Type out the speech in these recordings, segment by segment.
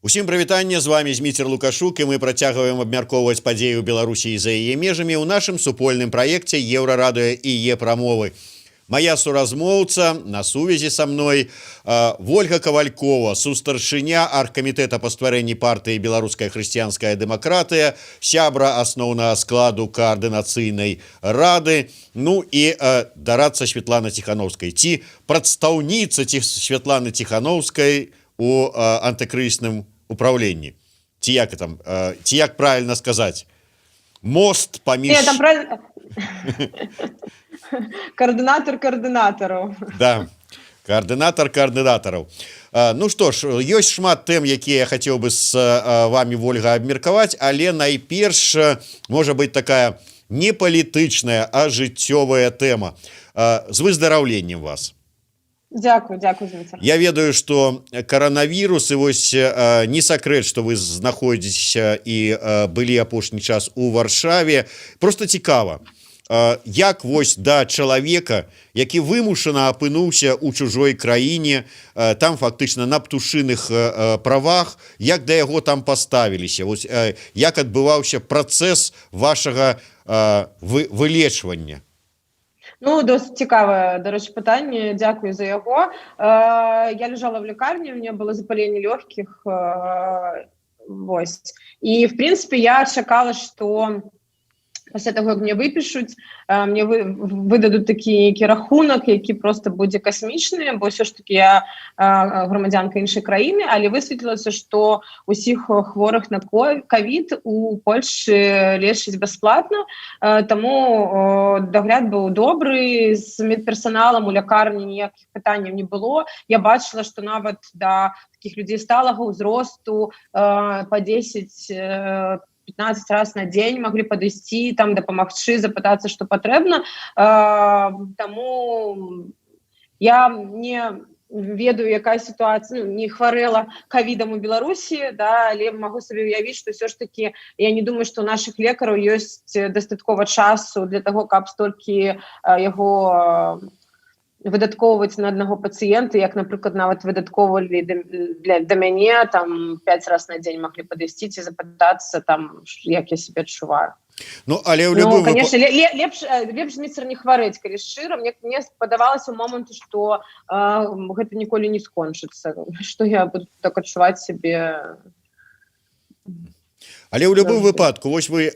Усім прывітанне, з вами Зміцер Лукашук, і мы працягваем абмяркоўваць падзеі ў Беларусі і за яе межамі ў нашым супольным праекце Еўрарадыё і Е-прамовы. Мая суразмоўца на сувязі са мной Вольга Кавалькова, сустаршыня аргкамітэта па стварэнні партыі «Беларуская хрысціянская дэмакратыя», сябра асноўнага складу каардынацыйнай рады, ну і дарадца Святланы Ціханоўскай ці прадстаўніца ці Святланы Ціханоўскай у антыкрызісным управленні. Ці як там, ці як правильно сказаць, мост паміж Не, там правильно. Каардынатар каардынатараў. Да, каардынатар каардынатараў. Ну што ж, ёсць шмат тэм, якія я хацеў бы з вами, Вольга, абмеркаваць, але найперш, можа быть, такая не палітычная, а жыццёвая тэма. З выздараўленнем вас! Дзякую, дзякую, Зміцер. Я ведаю, что каранавірус, і вось не сакрэт, что вы знаходзіцеся і былі апошні час у Варшаве. Просто цікава, як вось да чалавека, які вымушана апынуўся ў чужой краіне, там фактычна на птушыных правах, як да яго там паставіліся, вось, як адбываўся працэс вашага вылечвання? Ну, досыць цікавае, дарэчы, пытанне, дзякую за яго. Я лежала в лекарні, у меня было запаленне лёгкіх, вось. І, в принципе, я чакала, што пасля таго, як мне выпішуць, мне выдадуць такі нейкі рахунак, які просто будзе касмічны, бо ўсё ж таки я грамадзянка іншай краіны, але высветлілася, што усіх хворых на кавід у Польшчы лечаць бясплатна, таму дагляд быў добры, з медперсаналам у лякарні ніякіх пытанняў не было. Я бачыла, што нават да такіх людзей сталага ўзросту па 10 15 раз на дзень маглі падысці, там дапамагчы, запытацца, што патрэбна. Таму я не ведаю, якая сітуацыя, ну, не хварэла кавідам у Беларусі, да, але магу сабе уявіць, што ўсё ж таки я не думаю, што у нашых лекараў ёсць дастаткова часу для таго, каб столькі яго выдаткоўваць на аднаго пацыента, як, напрыклад, нават выдаткоўвалі да мяне, там 5 раз на дзень маглі падысці ці запытацца там, як я себе адчуваю. Ну, але ў Ну, любым конечно, лепш, Зміцер, не хварэць, калі шчыра. Мне падавалася ў момант, што гэта ніколі не скончыцца, што я буду так адчуваць сябе. Але ў любым Заўжды. выпадку, вось вы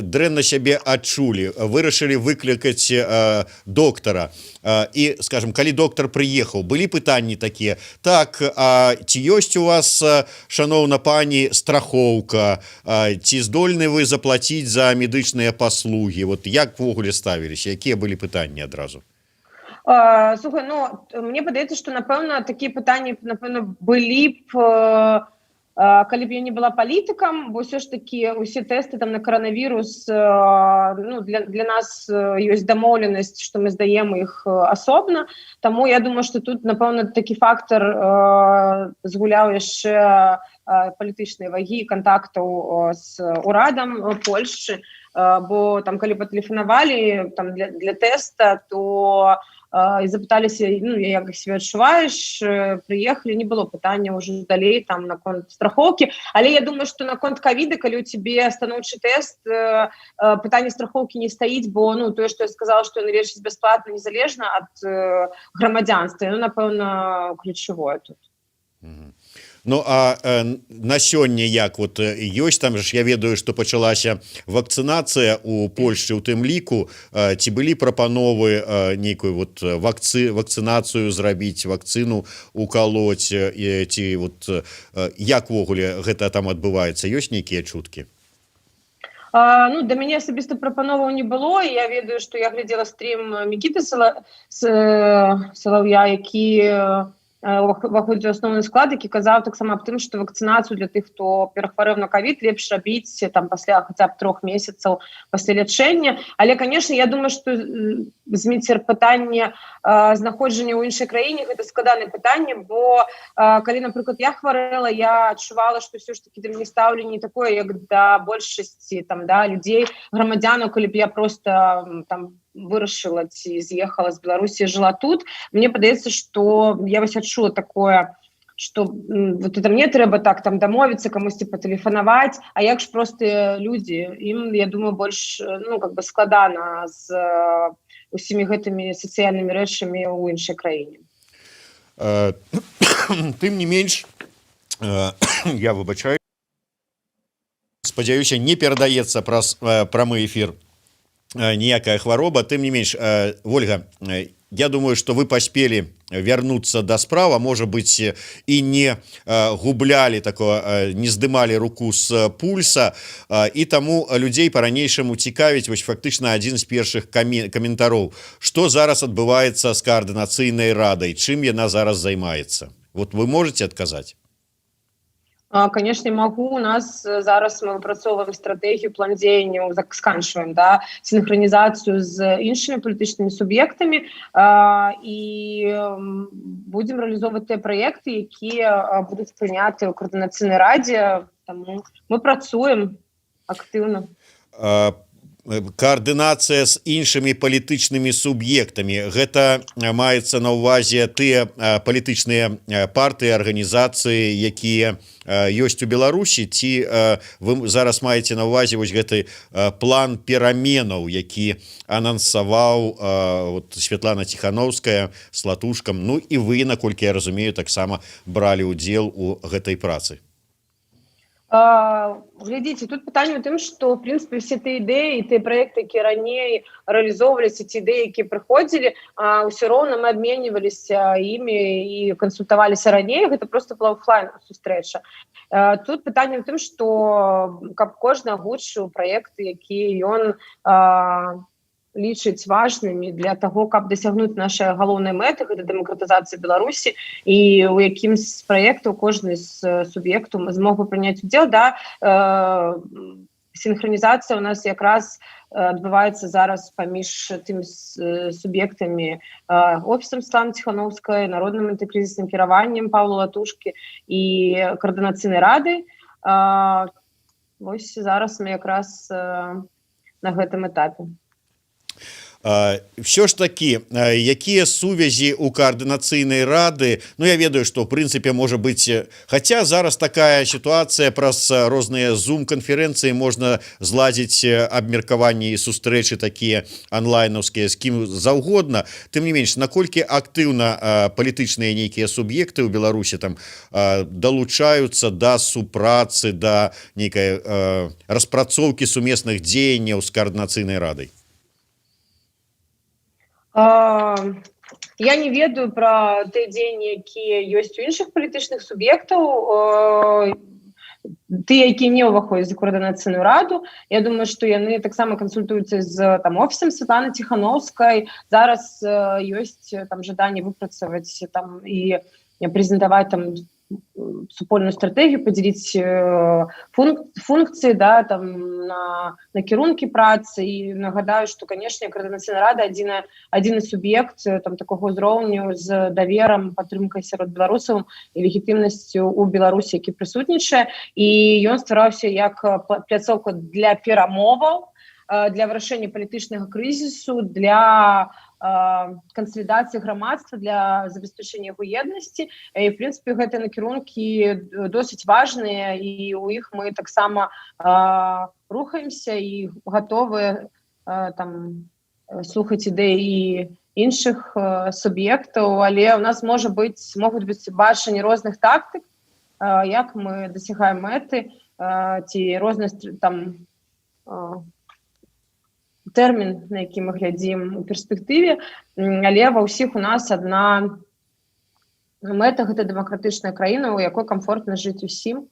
дрэнна сябе адчулі, вырашылі выклікаць доктара, і, скажем, калі доктар прыехаў, былі пытанні такія: «Так, а ці ёсць у вас, шаноўна пані, страхоўка, ці здольны вы заплаціць за медычныя паслугі?» Вот як увогуле ставіліся, якія былі пытанні адразу? Слухай, ну, мне падаецца, што, напэўна, такія пытанні, напэўна, былі б, калі б я не была палітыкам, бо ўсё ж таки усе тэсты там на каранавірус, ну, для нас ёсць дамоўленасць, што мы здаем іх асобна. Таму я думаю, што тут, напэўна, такі фактар згуляў яшчэ палітычнай вагі, кантактаў з урадам Польшчы, бо там, калі патэлефанавалі там для тэста, то і запыталіся, ну, як себе адчуваеш, прыехалі, не было пытання ўжо далей там наконт страхоўкі. Але я думаю, што наконт кавіда, калі у тебе станоўчы тэст, пытанне страхоўкі не стаіць, бо, ну, тое, што я сказала, што яны лечаць бясплатна незалежна ад грамадзянства, ну, напэўна, ключавое тут. Ну а на сёння як вот, ёсць там ж, я ведаю, что пачалася вакцынацыя у Польшчы, у тым ліку, ці былі прапановы нейкую вот вакцынацыю зрабіць, вакцыну укалоць, ці вот як увогуле гэта там адбываецца, ёсць нейкія чуткі? Ну, да мяне асабіста прапановаў не было. Я ведаю, што я глядзела стрым Мікіты Салаўя, які уваходзіць у асноўны склад, які казаў таксама аб тым, што вакцынацыю для тых, хто перахварэў на кавід, лепш рабіць там пасля хаця б 3 месяцаў пасля лячэння. Але, конечно, я думаю, што, Зміцер, пытанне знаходжання ў іншай краіне — гэта складанае пытанне, бо калі, напрыклад, я хварэла, я адчувала, што ўсё ж таки да мяне стаўленне такое, як да большасці там, да, людзей, грамадзянаў, калі б я просто там вырашыла ці з'ехала з Беларусі, жыла тут. Мне падаецца, што я вось адчула такое, что вот это мне трэба так там дамовіцца, камусьці патэлефанаваць, а як ж простыя людзі? Ім, я думаю, больш, ну, как бы складана з усімі гэтымі сацыяльнымі рэчамі ў іншай краіне. Тым не менш, я выбачаю, спадзяюся, не перадаецца праз прамы эфір ніякая хвароба. Тым не менш, Вольга, я думаю, что вы паспелі вярнуцца да справа, можа быть, і не гублялі такого, не здымалі руку с пульса, і таму людзей по-ранейшаму цікавіць вось фактычна адзін з першых каментароў: что зараз адбываецца з Каардынацыйнай радай, чым яна зараз займаецца? Вот вы можете адказаць? Конечно, могу. У нас зараз мы выпрацоўваем стратэгію, план дзеянняў, заканчиваем, да, синхронізацыю з іншымі палітычнымі суб'ектамі і будзем рэалізоўваць тыя праекты, якія будуць прыняты ў Каардынацыйнай радзе. Таму мы працуем актыўна. Каардынацыя з іншымі палітычнымі суб'ектамі — гэта маецца на ўвазе тыя палітычныя партыі, арганізацыі, якія ёсць у Беларусі, ці вы зараз маеце на ўвазе вось гэты план пераменаў, які анансаваў вот Святлана Ціханоўская с Латушкам? Ну і вы, наколькі я разумею, таксама бралі удзел у гэтай працы. Глядзіце, тут пытанне ў тым, што, в принципе, все тыя ідэі, тыя праекты, якія раней рэалізоўваліся, ці ідэі, якія прыходзілі, ўсё роўна мы абменьваліся імі і кансультаваліся раней, гэта просто была офлайн сустрэча. Тут пытанне ў тым, што каб кожны агучыў праекты, якія ён лічыць важнымі для таго, каб дасягнуць нашай галоўнай мэты, гэта дэмакратызацыя Беларусі, і у якім з праектаў кожны з суб'ектаў змог бы прыняць удзел, да. Синхронізацыя у нас якраз адбываецца зараз паміж тымі суб'ектамі: офісам Святланы Ціханоўскай, Народным антыкрызісным кіраваннем Павла Латушкі і Каардынацыйнай рады. Вось зараз мы якраз на гэтым этапе. Все ж таки, якія сувязі у Каардынацыйнай рады? Ну, я ведаю, что в прынцыпе можа быть, хотя зараз такая ситуация, праз розныя зум канферэнцыі можна зладзіць абмеркаванні і сустрэчы такія онлайнаўскія з кім заўгодна. Тым не менш, наколькі актыўна палітычныя нейкія суб'екты ў Беларусі там далучаюцца да супрацы, да нейкай распрацоўкі сумесных дзеянняў з Каардынацыйнай радай? Я не ведаю пра тыя дзеянні, якія ёсць у іншых палітычных суб'ектаў, тыя, якія не ўваходзяць за Каардынацыйную раду. Я думаю, што яны таксама кансультуюцца з там офісам Святланы Ціханоўскай. Зараз ёсць там жаданне выпрацаваць там і прэзентаваць там супольную стратэгію, падзяліць функцыі, да, там на накірункі працы. І нагадаю, што, канешне, Каардынацыйная рада адзіны суб'ект там такога ўзроўню з даверам, падтрымкай сярод беларусаў і легітымнасцю у Беларусі, які прысутнічае, і ён ствараўся як пляцоўка для перамоваў, для вырашэння палітычнага крызісу, для кансалідацыі грамадства, для забеспячэння яго еднасці. І, в прынцыпе, гэтыя накірункі досыць важныя, і у іх мы таксама рухаемся і гатовы там слухаць ідэі іншых суб'ектаў, але у нас можа быць могуць быць бачанне розных тактык, як мы дасягаем мэты, ці рознасць там тэрмін, на які мы глядзім у перспектыве, але ва ўсіх у нас адна мэта — гэта дэмакратычная краіна, у якой камфортна жыць усім.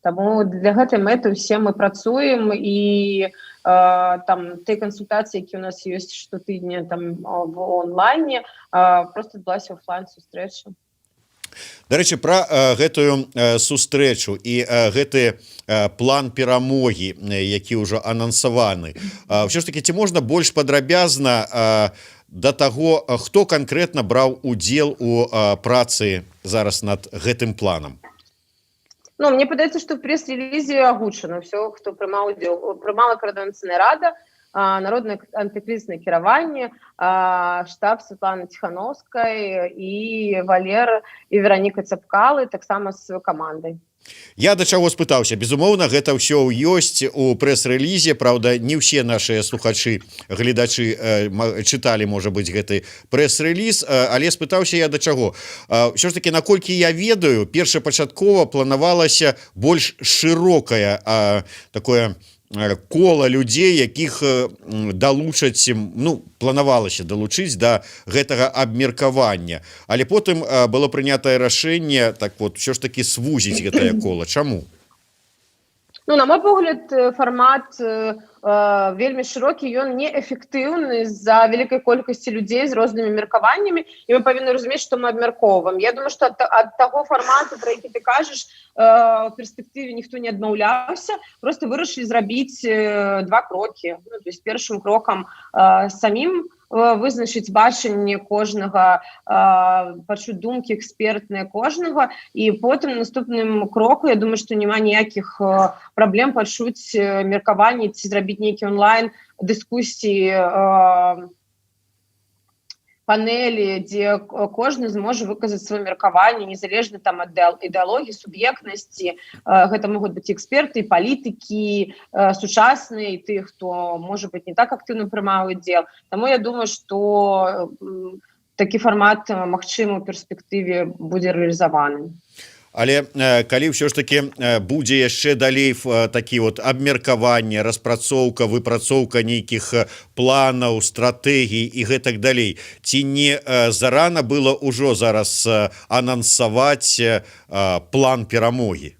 Таму для гэтай мэты ўсе мы працуем, і там тыя кансультацыі, які у нас ёсць штотыдня там в онлайне, просто адбылася офлайн сустрэча. Дарэчы, пра гэтую сустрэчу і гэты план перамогі, які ўжо анансаваны. Ўсё ж таки, ці можна больш падрабязна да таго, хто канкрэтна браў удзел у працы зараз над гэтым планам? Ну, мне падаецца, што в прэс-релізе агучана все, хто прымаў удзел. Прымала Каардынацыйная рада. Народнае антыкрызіснае кіраванне, штаб Светланы Ціханоўскай і Валер і Вераніка Цапкалы таксама з сваёй камандай. Я да чаго спытаўся: безумоўна, гэта ўсё ёсць у прэс-рэлізе. Праўда, не ўсе нашыя слухачы, гледачы чыталі, можа быць, гэты прэс-рэліз. Але спытаўся я да чаго: ўсё ж таки, наколькі я ведаю, першапачаткова планавалася больш шырокая такое кола людзей, якіх далучаць, ну, планавалася далучыць да гэтага абмеркавання, але потым было прынятае рашэнне так вот ўсё ж таки звузіць гэтае кола. Чаму? Ну, на мой погляд, фармат вельмі шырокі, ён неэфектыўны з-за вялікай колькасці людзей з рознымі меркаваннямі, і мы павінны разумець, што мы абмяркоўваем. Я думаю, што ад таго фармату, пра які ты кажаш, у перспектыве ніхто не адмаўляўся, просто вырашылі зрабіць два крокі. Ну, то есть першым крокам самім вызначыць бачанне кожнага, пачуць думкі экспертныя кожнага, і потым наступным кроку, я думаю, што няма ніякіх праблем пачуць меркаванне ці зрабіць нейкі онлайн дыскусіі, панелі, дзе кожны зможа выказаць сваё меркаванне незалежна там ад ідэалогіі, суб'ектнасці. Гэта могуць быць эксперты, палітыкі сучасныя і тых, хто, можа быть, не так актыўна прымаў удзел. Таму я думаю, што такі фармат, магчыма, у перспектыве будзе рэалізаваны. Але калі ўсё ж таки будзе яшчэ далей такі вот абмеркаванне, распрацоўка, выпрацоўка нейкіх планаў, стратэгій і гэтак далей, ці не зарана было ўжо зараз анансаваць план перамогі?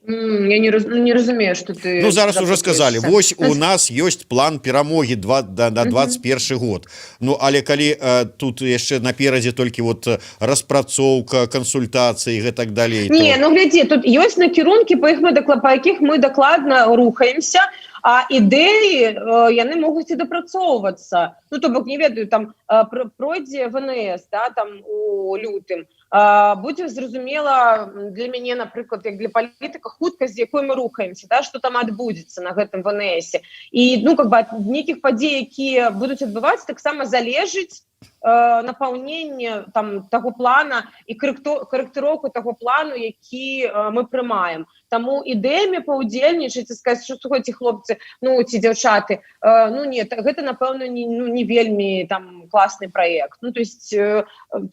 Я не разумею, что ты Ну, зараз уже сказали: вось у нас ёсць план перамогі 2 да, на 21 год. Ну, але калі тут яшчэ наперадзе толькі вот распрацоўка, кансультацыі, гэтак далей. Не, ну глядзі, тут ёсць накірункі, па якіх мы дакладна рухаемся, а ідэі яны могуць і дапрацоўвацца. Ну, то бок, не ведаю, там пройдзе ВНС, да, там у лютым, будзе зразумела для мяне, напрыклад, як для палітыка, хуткасць, з якой мы рухаемся, да, что там адбудзецца на гэтым ВНС. І, ну, как бы ад нейкіх падзей, якія будуць адбывацца, таксама залежыць напаўненне там таго плана і карэктыроўку таго плану, які мы прымаем. Таму ідэямі паўдзельнічаць і сказаць, що слухайце, хлопцы, ну, ці дзяўчаты, ну нет, гэта, напэўна, не, ну, не вельмі там класны праект. Ну, то есть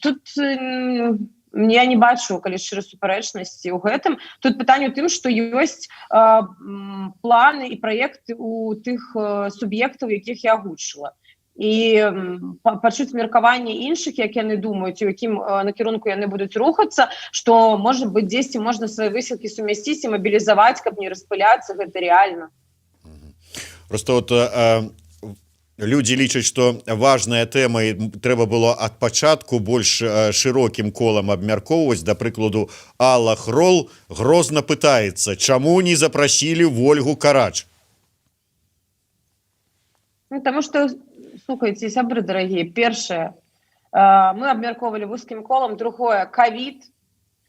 тут я не бачу, калі шчыра, супярэчнасці ў гэтым. Тут пытанне ў тым, што ёсць планы і праекты у тых суб'ектаў, якіх я агучыла, і пачуць меркаванне іншых, як яны думаюць, у якім накірунку яны будуць рухацца, што, можа быть, дзесьці можна свае высілкі сумясціць і мабілізаваць, каб не распыляцца, гэта реально. Просто вот люди лічаць, что важная тэма і трэба было ад пачатку больш шырокім колам абмяркоўваць. Да прыкладу, Алла Хрол грозна пытаецца: чаму не запрасілі Ольгу Карач? Ну, потому что, слухайте, сябры дарагія, першае, мы абмяркоўвалі вузкім колам, другое, кавід,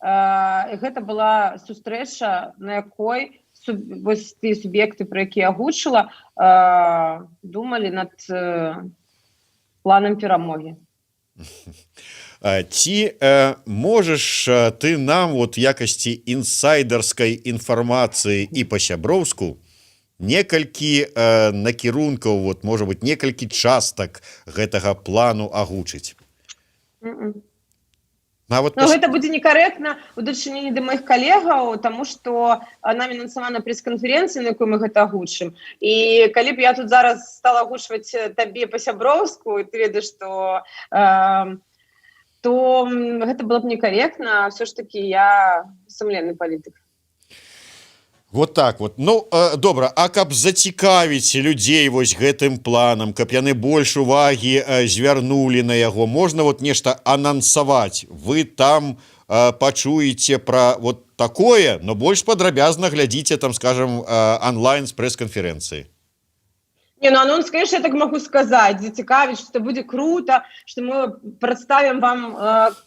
гэта была сустрэча, на якой вось тыя суб'екты, пра якія агучыла, думалі над планам перамогі. Ці можаш ты нам вот якасці інсайдерскай інфармацыі і па-сяброўску некалькі накірункаў, вот, можа быть, некалькі частак гэтага плану агучыць? Нават ну, гэта будзе некарэктна у дачыненні да маіх калегаў, таму што нами анансавана прэс-канферэнцыя, на якой мы гэта агучым, і калі б я тут зараз стала агучваць табе па-сяброўску, ты ведаеш, што то гэта было б некарэктна. Все ж таки я сумленны палітык. Вот так вот. Ну, добра, а каб зацікавіць людзей вось гэтым планам, каб яны больш увагі звярнулі на яго, можна вот нешта анансаваць: вы там пачуеце про вот такое, но больш падрабязна глядзіце там, скажем, онлайн з прэс-канферэнцыі? Не, ну анонс, конечно, я так могу сказать, зацікавіць, что будет круто, что мы представим вам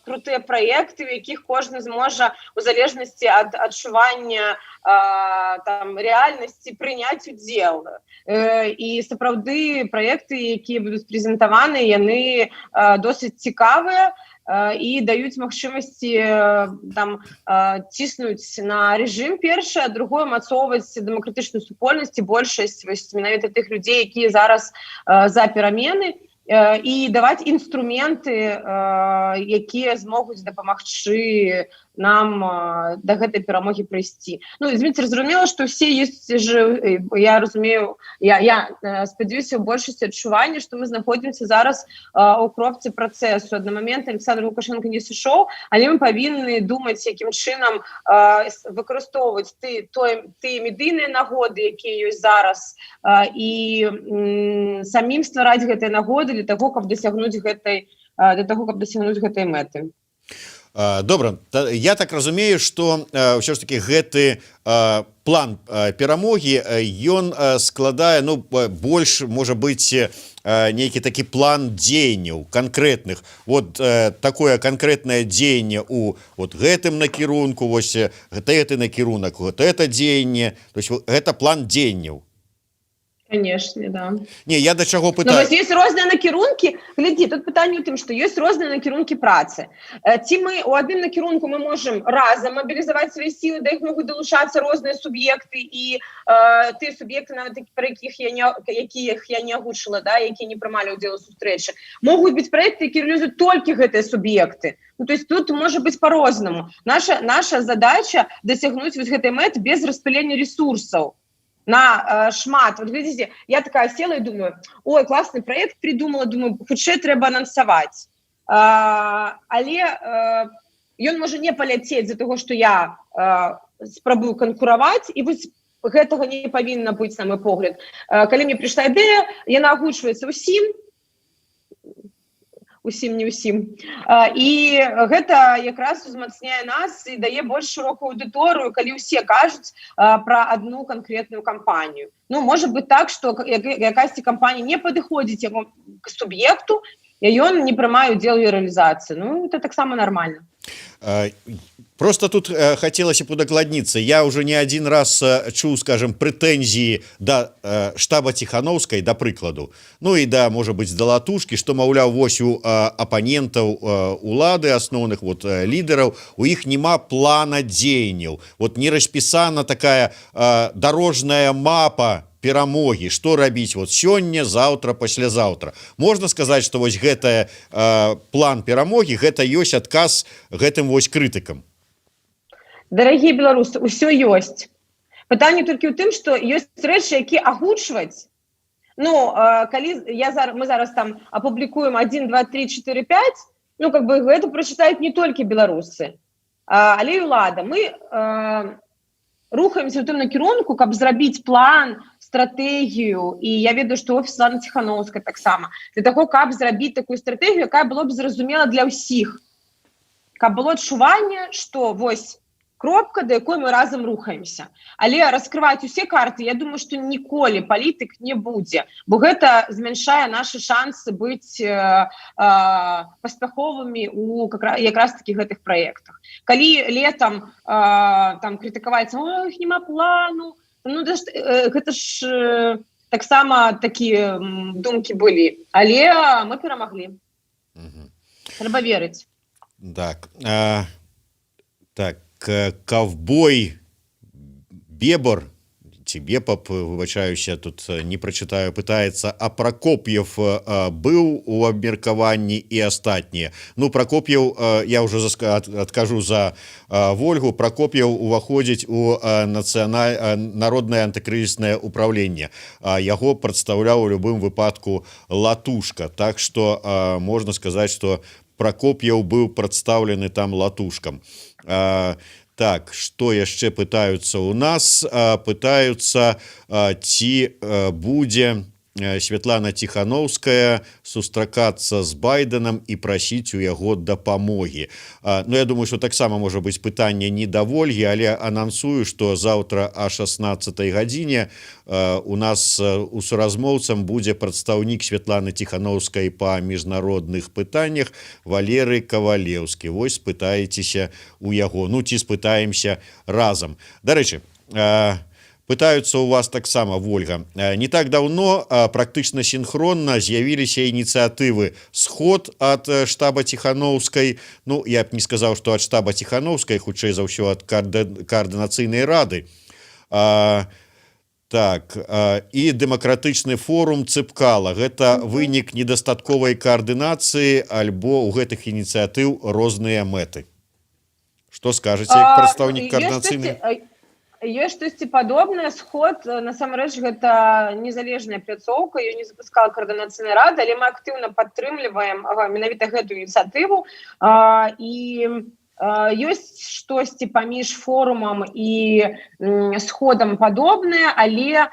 крутыя праекты, у якіх кожны зможа у залежнасці ад адчування там рэальнасці прыняць удзел. І сапраўды праекты, якія будуць прэзентаваны, яны досыць цікавыя і даюць магчымасці там ціснуць на рэжым, першае, другое — мацоўваць дэмакратычную супольнасць і большасць вось менавіта тых людзей, якія зараз за перамены, і даваць інструменты, якія змогуць дапамагчы нам да гэтай перамогі прыйсці. Ну, Зміцер, зразумела, што все есть же, я разумею, я спадзяюся, у большасці адчування, што мы знаходзімся зараз у кропцы працэсу. Аднамоментна Александр Лукашенко не сышоў, але мы павінны думаць, якім чынам выкарыстоўваць ты той тыя медыйныя нагоды, якія ёсць зараз, і самім ствараць гэтыя нагоды для таго, каб дасягнуць гэтай мэты. Добра, я так разумею, что ўсё ж таки гэты план перамогі, ён складае, ну, больш, можа быть, нейкі такі план дзеянняў канкрэтных, вот такое канкрэтнае дзеянне у вот гэтым накірунку, вось гэта гэты накірунак, вот это дзеянне, то есть гэта план дзеянняў. Конечно, да. Не, я да чаго Ну, пытаю. Вось ёсць розныя накірункі. Глядзі, тут пытанне ў тым, што ёсць розныя накірункі працы. Ці мы у адным накірунку мы можам разам мабілізаваць свае сілы, да іх могуць далучацца розныя суб'екты і тыя суб'екты, нават пра якіх я не якіх я не агучыла, да, якія не прымалі ўдзел у сустрэчы. Могуць быць праекты, якія рэалізуюць толькі гэтыя суб'екты. Ну, то есть тут можа быць по-рознаму. Наша задача — дасягнуць вось гэтай мэты без распылення ресурсаў на шмат. Вот глядзіце, я такая села і думаю: «Ой, класны проект придумала», думаю, хутчэй трэба анансаваць. Але ён можа не паляцець з-за таго, што я спрабую канкураваць, і вось гэтага не павінна быць, на мой погляд. Калі мне прыйшла ідэя, яна агучваецца ўсім, усім, не ўсім. І гэта якраз узмацняе нас і дае больш шырокую аўдыторыю, калі ўсе кажуць пра адну канкрэтную кампанію. Ну, можа быць так, што якасьці кампанія не падыходзіць яго к суб'екту, і ён не прымае удзел у рэалізацыі. Ну, это таксама нормально. Просто тут хацелася б удакладніцца. Я уже не один раз чуў, скажем, прэтэнзіі да штаба Ціхановскай, да прыкладу, ну і да, можа быть, да Латушкі, что, маўляў, вось у апанентаў улады, асноўных вот лідараў, у іх няма плана дзеянняў, вот не распісана такая дорожная мапа перамогі, что рабіць вот сёння, заўтра, паслязаўтра. Можна сказаць, что вось гэтая план перамогі — гэта ёсць адказ гэтым вось крытыкам? Дарагія беларусы, ўсё ёсць. Пытанне толькі ў тым, што ёсць рэчы, якія агучваць. Ну, калі я зараз, мы зараз там апублікуем 1, 2, 3, 4, 5, ну, как бы гэта прачытаюць не толькі беларусы, але і ўлада. Мы рухаемся ў тым накірунку, каб зрабіць план, стратэгію, і я ведаю, што офіс Светланы Ціхановскай таксама, для таго, каб зрабіць такую стратэгію, якая было б зразумела для ўсіх, каб было адчуванне, што вось кропка, да якой мы разам рухаемся. Але раскрываць усе карты, я думаю, што ніколі палітык не будзе, бо гэта змяншае наши шансы быць паспяховымі у якраз таки гэтых праектах. Калі летом там крытыкаваць: «Ох, няма плану», ну да, гэта ж таксама такія думкі былі, але мы перамаглі. Трэба верыць. Так, так, кавбой Бебор ці Бепап, выбачаюся, тут не прачытаю, пытаецца: а Пракоп'ев быў у абмеркаванні і астатнія? Ну, Пракоп'еў, я уже адкажу за Вольгу, Пракоп'еў уваходзіць у нацыяналь народнае антыкрызіснае управленне, яго прадстаўляў у любым выпадку Латушка, так что можна сказаць, что Пракоп'еў быў прадстаўлены там Латушкам. Так, что яшчэ пытаюцца у нас? Пытаюцца, ці будзе Святлана Ціханоўская сустракацца з Байденам і прасіць у яго дапамогі? Ну, я думаю, что таксама можа быць пытанне не да Вольгі, але анансую, что завтра о 16 гадзіне у нас у суразмоўцам будзе прадстаўнік Святланы Ціханоўскай па міжнародных пытаннях Валеры Кавалеўскі. Вось спытаецеся у яго, ну ці спытаемся разам. Дарэчы, пытаюцца у вас таксама, Вольга: не так давно практычна синхронна з'явіліся ініцыятывы «Сход» ад штаба Ціханоўскай, ну, я б не сказаў, что ад штаба Ціханоўскай, хутчэй за ўсё ад каардынацыйнай рады, так, і «Дэмакратычны форум» Цапкала. Гэта вынік недастатковай каардынацыі альбо ў гэтых ініцыятыў розныя мэты? Что скажете як прадстаўнік каардынацыйнай? Ёсць штосьці падобнае. «Сход» насамрэч гэта незалежная пляцоўка, ее не запускала каардынацыйная рада, але мы актыўна падтрымліваем менавіта гэтую ініцыятыву. І ёсць штосьці паміж форумам і сходам падобнае, але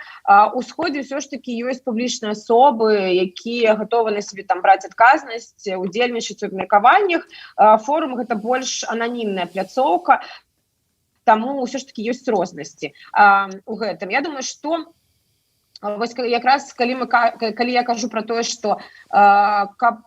у сходе ўсё ж таки ёсць публічныя асобы, якія гатовы на сябе там браць адказнасць, удзельнічаць у абмеркаваннях. Форум — гэта больш ананімная пляцоўка, таму ўсё ж таки ёсць рознасці у гэтым. Я думаю, что вось якраз калі я кажу про тое, что каб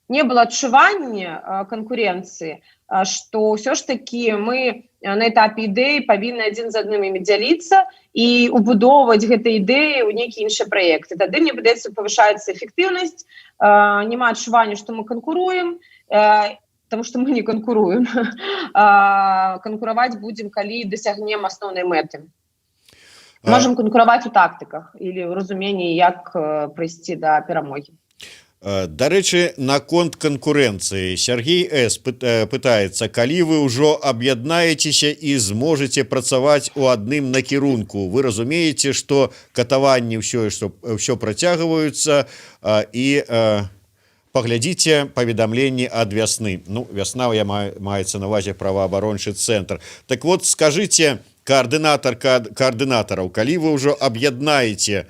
не было адчування канкурэнцыі, что ўсё ж таки мы на этапе ідэі павінны адзін з адным імі дзяліцца і убудоўваць гэтай ідэі ў нейкія іншыя праекты. Тады, мне падаецца, павышаецца эфектыўнасць, няма адчування, што мы канкуруем, потому что мы не канкуруем. Канкураваць будзем, калі дасягнем асноўнай мэты. Можем канкураваць у тактыках или ў разуменні, як прыйсці да перамогі. Дарэчы, наконт канкурэнцыі, Сергей С пытаецца: калі вы ўжо аб'яднаецеся і зможаце працаваць у адным накірунку? Вы разумееце, што катаванні ўсё што ўсё працягваюцца, і паглядзіце паведамленні ад «Вясны». Ну, «Вясна», я маю, маецца на увазе праваабарончы цэнтр. Так вот, скажите, каардынатар каардынатараў, калі вы ўжо аб'яднаеце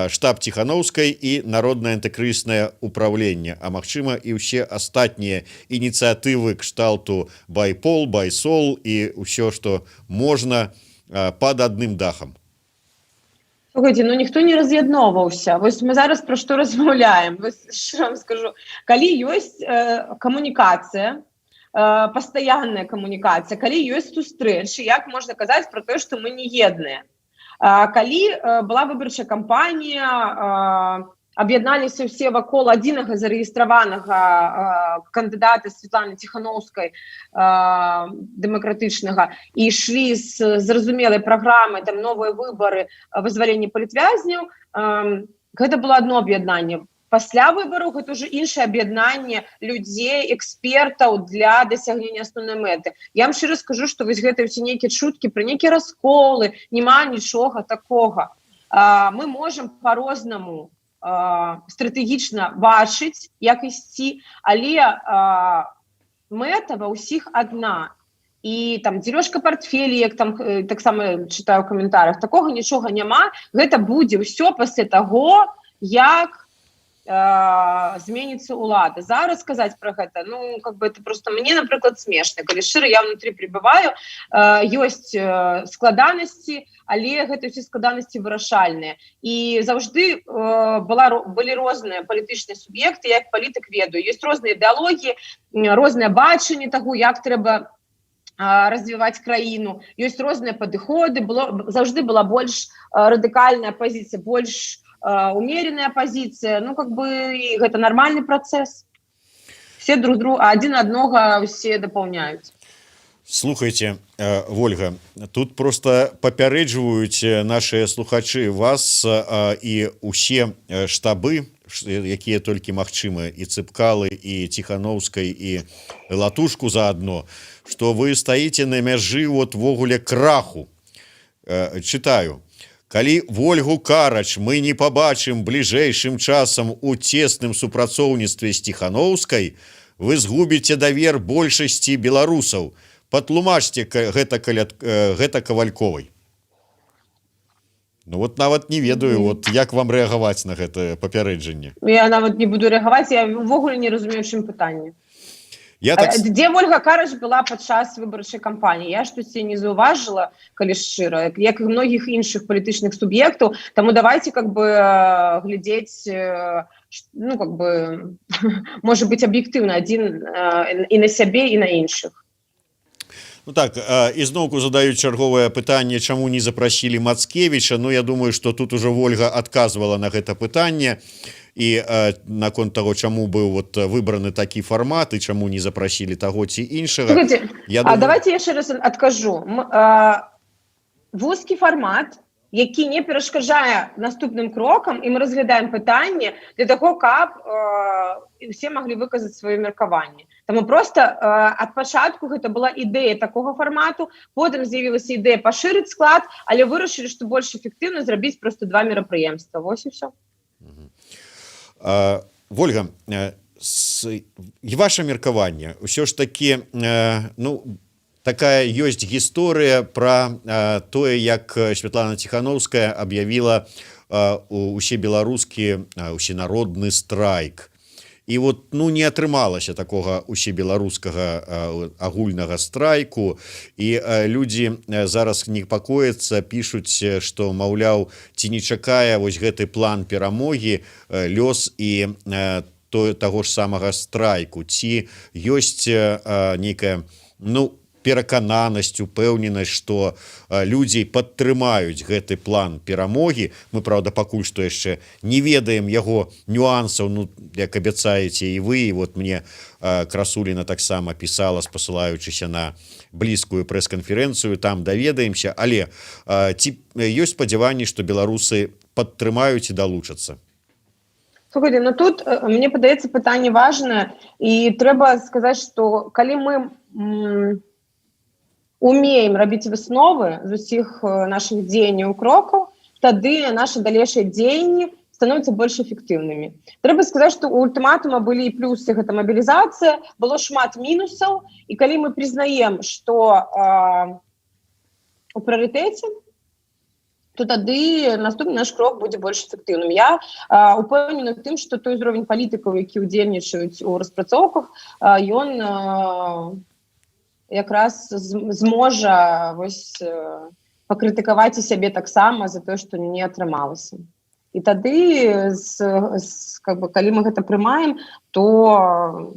штаб Ціханоўскай і народнае антыкрызнае управленне, а магчыма, і ўсе астатнія ініцыятывы кшталту Байпол, Байсол і ўсё, што можна, под адным дахам? Слухайте, ну ніхто не раз'ядноўваўся. Вось мы зараз пра што размаўляем? Вось, вам скажу, калі ёсць камунікацыя, пастаянная камунікацыя, калі ёсць сустрэчы, як можна казаць про тое, што мы не едныя? Калі была выбарчая кампанія, аб'ядналіся ўсе вакол адзінага зарэгістраванага кандыдата Светланы Ціханоўскай, дэмакратычнага, і ішлі з зразумелай праграмай, там, новыя выбары, вызваленне палітвязняў, гэта было одно аб'яднанне. Пасля выбараў гэта уже іншае аб'яднанне людзей, экспертаў для дасягнення асноўнай мэты. Я вам шчыра скажу, што вось гэта ўсе нейкія чуткі пра нейкія расколы, няма нічога такога. Мы можем по-рознаму стратэгічна бачыць, як ісці, але мэта ва ўсіх адна. І там дзелёжка портфелі, як там таксама чытаю ў каментарах, такога нічога няма. Гэта будзе ўсё пасля таго, як зменіцца ўлада. Зараз сказаць про гэта, ну, как бы это просто мне, напрыклад, смешна, калі шчыра. Я внутри пребываю, ёсць складанасці, але гэта ўсе складанасці вырашальныя. І заўжды былі розныя палітычныя суб'екты. Як палітык ведаю, ёсць розныя ідэалогіі, розныя бачанне таго, як трэба развіваць краіну, ёсць розныя падыходы. Было заўжды была больш радыкальная пазіцыя, больш умеренная пазіцыя. Ну, как бы гэта нармальны працэс, все друг друга, адзін аднога усе дапаўняюць. Слухайте, Вольга, тут просто папярэджваюць наши слухачы вас і усе штабы, якія толькі магчымы, і Цапкалы, і Ціханоўскай, і Латушку заодно, что вы стаіце на мяжы вот увогуле краху. Читаю: калі Вольгу Карач мы не побачым бліжэйшым часам у цесным супрацоўніцтве з Ціханоўскай, вы згубіце давер большасці беларусаў. Патлумачце гэта каля гэта Кавальковай. Ну вот нават не ведаю, вот як вам рэагаваць на гэтае папярэджанне. Я нават не буду рэагаваць, я увогуле не разумею, чым пытанне. Я так. Дзе Вольга Караш была падчас выбарчай кампаніі? Я штосьці не заўважыла, калі шчыра, як і многіх іншых палітычных суб'ектаў. Таму давайте как бы глядзець, ну, как бы, может быть, аб'ектыўна адзін і на сябе, і на іншых. Ну так, ізноўку задаюць чарговае пытанне: чаму не запрасілі Мацкевіча? Ну, я думаю, что тут уже Вольга адказвала на гэта пытанне і наконт таго, чаму быў вот выбраны такі фармат і чаму не запрасілі таго ці іншага. Слухайте, я а думаю. Давайте яшчэ раз адкажу. Вузкі фармат, які не перашкаджае наступным крокам, і мы разглядаем пытанне для таго, каб усе маглі выказаць сваё меркаванне. Таму просто ад пачатку гэта была ідэя такога фармату, потым з'явілася ідэя пашырыць склад, але вырашылі, што больш эфектыўна зрабіць просто два мерапрыемства. Вось і все. Вольга, і ваше меркаванне ўсё ж таки, ну, такая ёсць гісторыя про тое, як Святлана Ціханоўская аб'явіла усебеларускі, усенародны страйк, і вот, ну, не атрымалася такога усебеларускага агульнага страйку, і людзі зараз непакояцца, пішуць, што, маўляў, ці не чакае вось гэты план перамогі лёс і то таго ж самага страйку? Ці ёсць нейкая, ну, перакананасць, упэўненасць, што людзі падтрымаюць гэты план перамогі? Мы, правда, пакуль што яшчэ не ведаем яго нюансаў, ну, як абяцаеце і вы, і вот мне Красуліна таксама пісала, спасылаючыся на блізкую прэс-канферэнцыю, там даведаемся. Але ці ёсць спадзяванні, што беларусы падтрымаюць і далучацца? Слухайте, ну тут, мне падаецца, пытанне важнае, і трэба сказаць, што калі мы умеем рабіць высновы з усіх нашых дзеянняў, крокаў, тады наши далейшыя дзеянні становятся больш эфектыўнымі. Трэба сказаць, што у ультыматума былі і плюсы, гэта мабілізацыя, было шмат мінусаў, і калі мы прызнаем, што у прыярытэце, то тады наступны наш крок будзе больш эфектыўным. Я упэўнена тым, што той узровень палітыкаў, які ўдзельнічаюць у распрацоўках, ён якраз зможа вось пакрытыкаваць і сябе таксама за тое, што не атрымалася. І тады как бы, калі мы гэта прымаем, то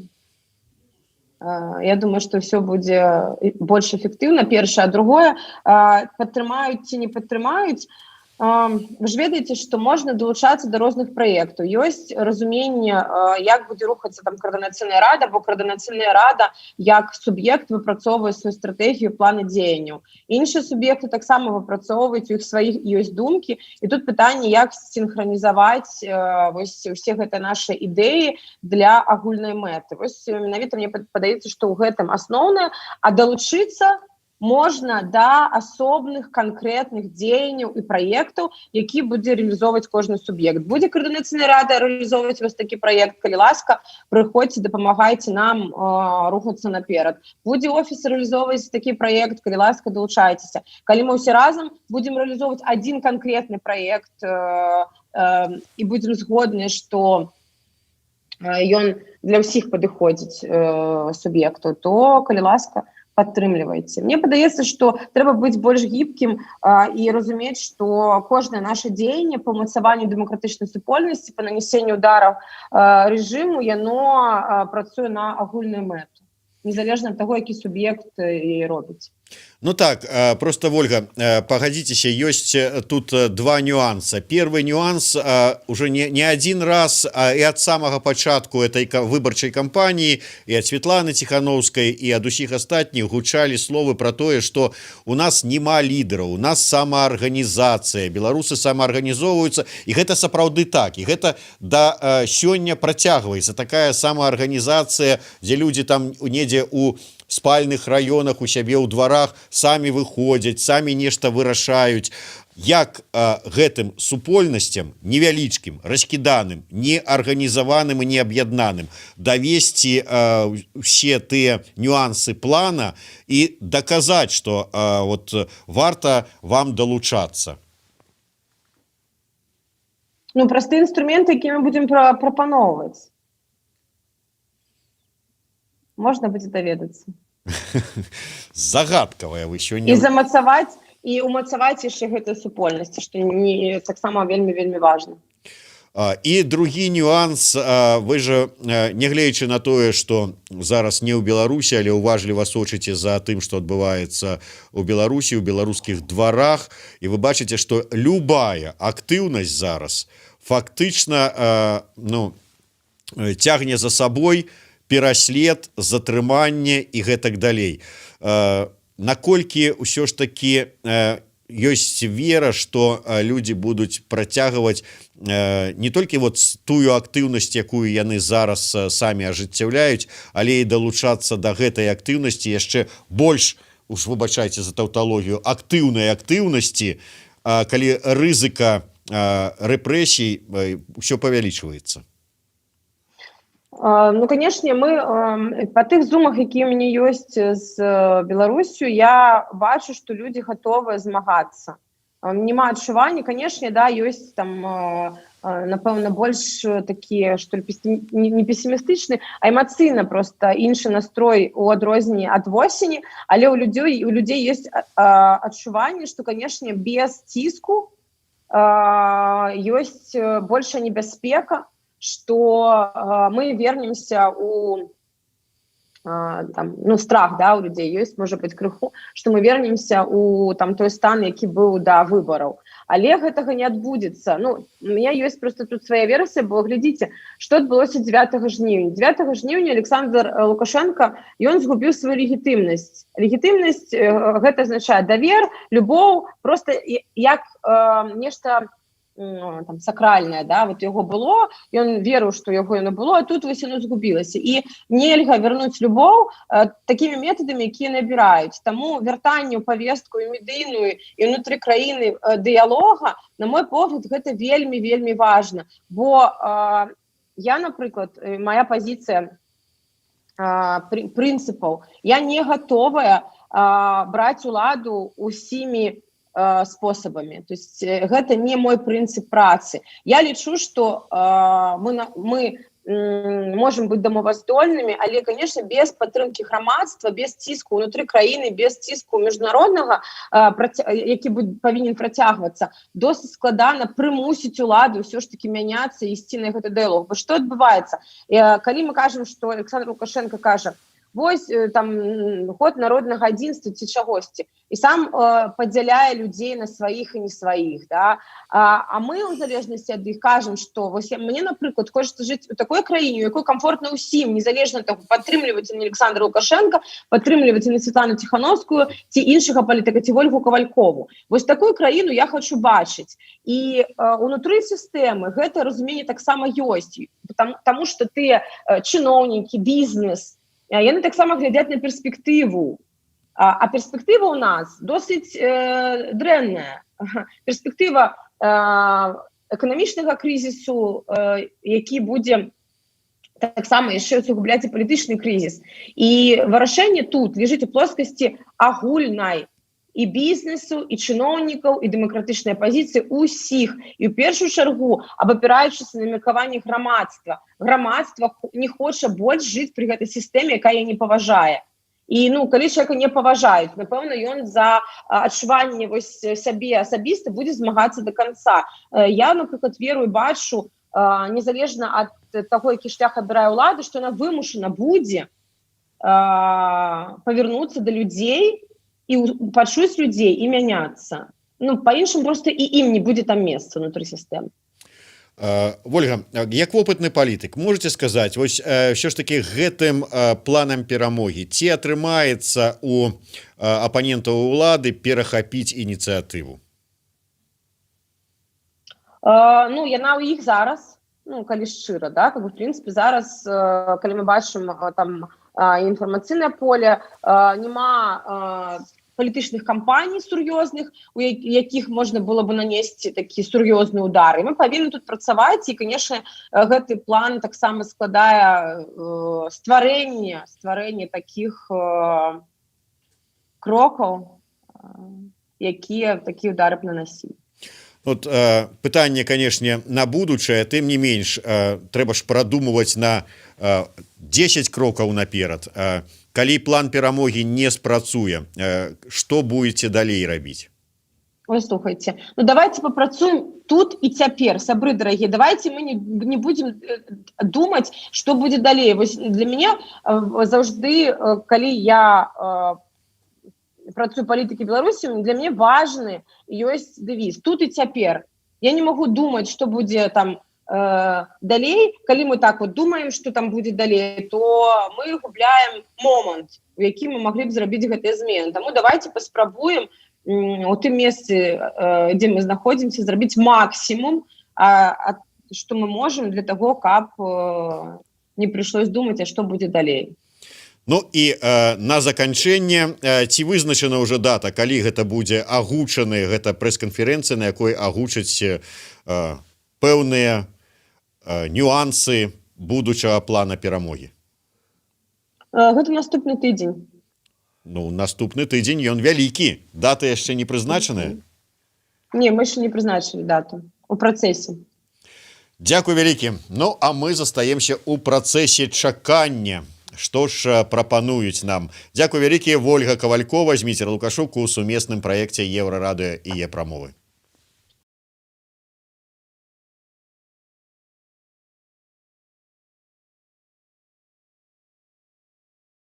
я думаю, што ўсё будзе больш эфектыўна, першае. А другое, падтрымаюць ці не падтрымаюць, вы ж ведаеце, што можна далучацца да розных праектаў. Ёсць разуменне, як будзе рухацца там каардынацыйная рада, бо каардынацыйная рада як суб'ект выпрацоўвае сваю стратэгію, планы дзеянняў. Іншыя суб'екты таксама выпрацоўваюць, у іх сваіх ёсць думкі, і тут пытанне, як синхронізаваць вось усе гэтыя нашы ідэі для агульнай мэты. Вось менавіта мне падаецца, што ў гэтым асноўнае, а далучыцца можна да асобных канкрэтных дзеянняў і праектаў, які будзе рэалізоўваць кожны суб'ект. Будзе каардынацыйная рада рэалізоўваць вось такі праект, калі ласка, прыходзьце, дапамагайце нам рухацца наперад. Будзе офіс рэалізоўваць такі праект, калі ласка, далучайцеся. Калі мы ўсе разам будзем рэалізоўваць адзін канкрэтны праект і будзем згодны, што ён для ўсіх падыходзіць суб'екту, то, калі ласка, падтрымлівайце. Мне падаецца, што трэба быць больш гібкім і разумець, што кожнае наше дзеянне па ўмацаванню дэмакратычнай супольнасці, па нанясенню удараў рэжыму, яно працуе на агульную мэту, незалежна ад таго, які суб'ект яе робіць. Ну так, просто, Вольга, пагадзіцеся, ёсць тут два нюанса. Первый нюанс: уже не один раз і ад самага пачатку этой выбарчай кампаніі і ад Светланы Ціханоўскай, і ад усіх астатніх гучалі словы про тое, что у нас няма лідараў, у нас самаарганізацыя, беларусы самаарганізоўваюцца, і гэта сапраўды так, і гэта да сёння працягваецца такая самаарганізацыя, дзе людзі там недзе у спальных раёнах, у сябе ў дварах самі выходзяць, самі нешта вырашаюць. Як гэтым супольнасцям невялічкім, раскіданым, не арганізаваным і не аб'яднаным давесці усе тыя нюансы плана і даказаць, что вот варта вам далучацца? Ну, простыя інструменты, якія мы будзем прапаноўваць, можна будзе даведацца. Загадкавая вы сёння. І замацаваць, і умацаваць яшчэ гэтую супольнасць, што не таксама вельмі, вельмі важна. І другі нюанс: вы же, нягледзячы на тое, что зараз не ў Беларусі, але уважліва сочыце за тым, что адбываецца у Беларусі, у беларускіх дварах, і вы бачыце, что любая актыўнасць зараз фактычна, ну, цягне за сабой пераслед, затрыманне і гэтак далей. Наколькі ўсё ж таки ёсць вера, что людзі будуць працягваць не толькі вот тую актыўнасць, якую яны зараз самі ажыццяўляюць, але і далучацца да гэтай актыўнасці яшчэ больш, уж выбачайце за таўталогію, актыўнай актыўнасці, калі рызыка рэпрэсій ўсё павялічваецца? Ну, конечно, мы по тых зумах, якія у мяне ёсць з Беларусю, я бачу, что люди гатовы змагацца. Няма адчування, конечно, да, ёсць там, напэўна, больш такія, что ли, не песімістычны, а эмацыйна просто іншы настрой у адрозненні ад восені, але у людзей есть адчуванне, что, конечно, без ціску ёсць большая небяспека, что мы вернемся у там, ну, страх, да, у людей ёсць, может быть, крыху, что мы вернемся у там той стан, які быў да выбараў, але гэтага не адбудзецца. Ну, у меня ёсць просто тут свая версія, бо глядзіце, что адбылося 9 жніўня. 9 жніўня Александр Лукашенко, ён згубіў сваю легітымнасць. Легітымнасць — гэта азначае давер, любоў, просто як нешта там сакральное, да, вот яго было, ён верыў, что яго яно было, а тут вось яно згубілася, і нельга вярнуць любоў такімі метадамі, якія набіраюць. Таму вяртанне ў павестку і медыйную, і унутры краіны дыялога, на мой погляд, гэта вельмі, вельмі важна, бо я, напрыклад, моя пазіцыя прынцыпаў: я не гатовая браць уладу усімі спосабамі, то есть гэта не мой прынцып працы. Я лічу, что мы можем быть дамоваздольнымі, але, конечно, без падтрымки грамадства, без ціску унутры краіны, без ціску міжнароднага, які павінен працягвацца, досыць складана прымусіць уладу ўсё ж таки мяняцца, ісці на гэты дыялог. Бо что адбываецца, калі мы кажам, что Александр Лукашенко кажа: «Вось там год народнага адзінства» ці чагосьці, і сам падзяляе людзей на сваіх і не сваіх, да? А мы у залежнасці ад іх кажам, что вось мне, напрыклад, хочется жыць у такой краіне, у якой комфортна ўсім, незалежна таго, падтрымліваць не Александра Лукашенко, падтрымліваць на Светлану Ціхановскую ці іншага палітыка, ці Ольгу Кавалькову. Вось такую краіну я хочу бачыць. І унутры сістэмы гэта разуменне таксама ёсць, потому что тыя чыноўнікі, бізнес, яны таксама глядзяць на перспектыву, а перспектыва у нас досыць дрэнная перспектыва эканамічнага крызісу, які будзе таксама яшчэ усугубляць і палітычны крызіс. І вырашэнне тут лежыць у плоскасці агульнай і бізнесу, і чыноўнікаў, і дэмакратычнай апазіцыі, усіх, і ў першую чаргу абапіраючыся на меркаванне грамадства. Грамадства не хоча больш жыць пры гэтай сістэме, якая не паважае. І, ну, калі чалавека не паважаюць, напэўна, ён за адчуванне вось сябе асабіста будзе змагацца до конца. Я, напрыклад, веру і бачу, незалежна ад таго, які шлях абірае ўлада, што она вымушана будзе павярнуцца да людзей і пачуць людзей і мяняцца. Ну, по-іншаму просто і ім не будзе там месца унутры сістэмы. Ольга, як вопытны палітык, можете сказаць, вось ўсё ж таки гэтым планам перамогі ці атрымаецца у апанентаў улады перахапіць ініцыятыву? Ну, яна ў іх зараз, ну, калі шчыра, да, как бы, в принципе, зараз, калі мы бачым там інфармацыйнае поле, няма палітычных кампаній сур'ёзных, у якіх можна было бы нанесці такі сур'ёзны удар, і мы павінны тут працаваць. І, конечно, гэты план таксама складае стварэнне таких крокаў, якія такія удары б нанасілі. Вот пытанне, конечно, на будучае, тым не менш трэба ж прадумваць на 10 крокаў наперад. Калі план перамогі не спрацуе, что будете далей рабіць? Ой, слухайте, ну давайте папрацуем тут і цяпер, сябры дарагія. Давайте мы не будем думаць, что будет далей. Вось для мяне заўжды, калі я працую палітыкі Беларусі, для мяне важны ёсць дэвіз «тут і цяпер». Я не могу думаць, что будзе там далей. Калі мы так вот думаем, что там будет далей, то мы губляем момант, у які мы могли б зрабіць гэтыя змены. Таму давайте паспрабуем у тым месцы, дзе мы знаходзімся, зрабіць максимум, что мы можем, для того, каб не прыйшлось думаць, а что будет далей. Ну і на заканчэнне, ці вызначана уже дата, калі гэта будзе агучаны, гэта прэс-канферэнцыя, на якой агучаць пэўныя нюансы будучага плана перамогі? Гэта наступны тыдзень. Ну, наступны тыдзень, ён вялікі. Дата яшчэ не прызначаная? Не, мы яшчэ не прызначылі дату, у працэсе. Дзякуй вялікі. Ну а мы застаемся ў працэсе чакання, што ж прапануюць нам. Дзякуй вялікі. Вольга Кавалькова, Зміцер Лукашук у сумесным праекце Еўрарадыё і Е-прамовы.